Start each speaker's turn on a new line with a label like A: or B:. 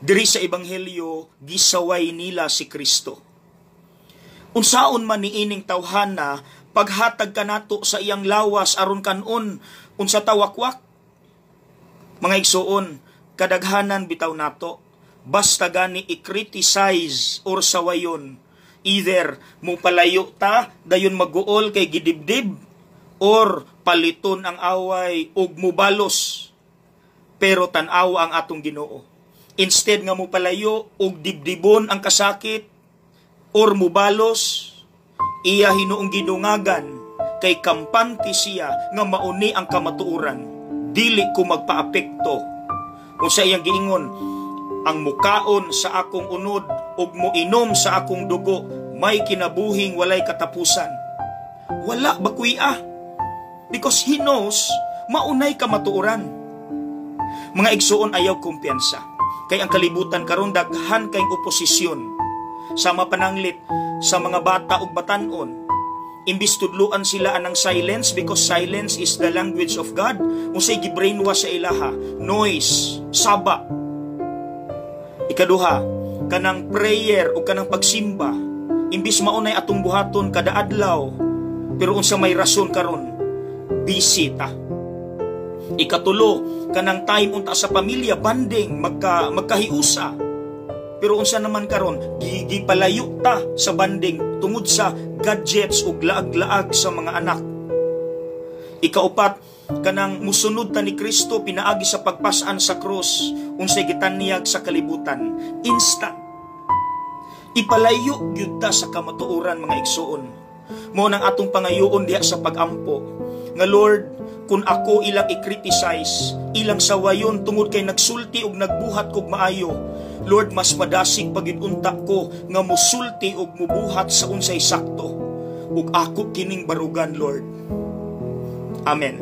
A: Diri sa Ebanghelyo, gisaway nila si Kristo. Unsaon man niining tawhana, paghatag kanato sa iyang lawas aron kanon, unsa ta wakwak? Mga igsuon, kadaghanan bitaw nato, basta gani i-criticize or sawayon, either mopalayo ta, dayon maguol kay gidibdib, or paliton ang away ug mubalos. Pero tan-awa ang atong Ginoo. Instead nga mopalayo ug dibdibon ang kasakit or mubalos, iya hinuong gidungagan kay kampante siya nga mauni ang kamatuoran. Dili ko magpaapekto. Unsa iyang giingon? "Ang mukaon sa akong unod ug moinom sa akong dugo may kinabuhing walay katapusan." Wala ba kuya? Because he knows maunay kamatuoran. Mga igsuon, ayaw kumpiyansa. Kay ang kalibutan karon daghan kay oposisyon. Sama pananglit sa mga bata ug batan-on. Imbis tudluan sila anang silence, because silence is the language of God, unsay gi-brainwash sa ilaha? Noise, saba. Ikaduha, kanang prayer o kanang pagsimba. Imbis maunay atong buhaton kada adlaw, pero unsa may rason karon, busy ta. Ikatulo, kanang time unta sa pamilya, bonding, magkahiusa. Pero unsa naman karon, gipalayo ta sa bonding tungod sa gadgets ug laag-laag sa mga anak. Ikaupat, kanang musunod ta ni Kristo pinaagi sa pagpasan sa krus, unsay gitanyag sa kalibutan? Instant. Ipalayo gyud ta sa kamatuoran, mga igsuon. Mao nang atong pangayoon diha sa pagampo nga, "Lord, kung ako ilang i-criticize, ilang sawayon tungod kay nagsulti og nagbuhat kog maayo, Lord, mas madasig pagid unta ko nga musulti og mubuhat sa unsay sakto ug ako kining barugan, Lord." Amen.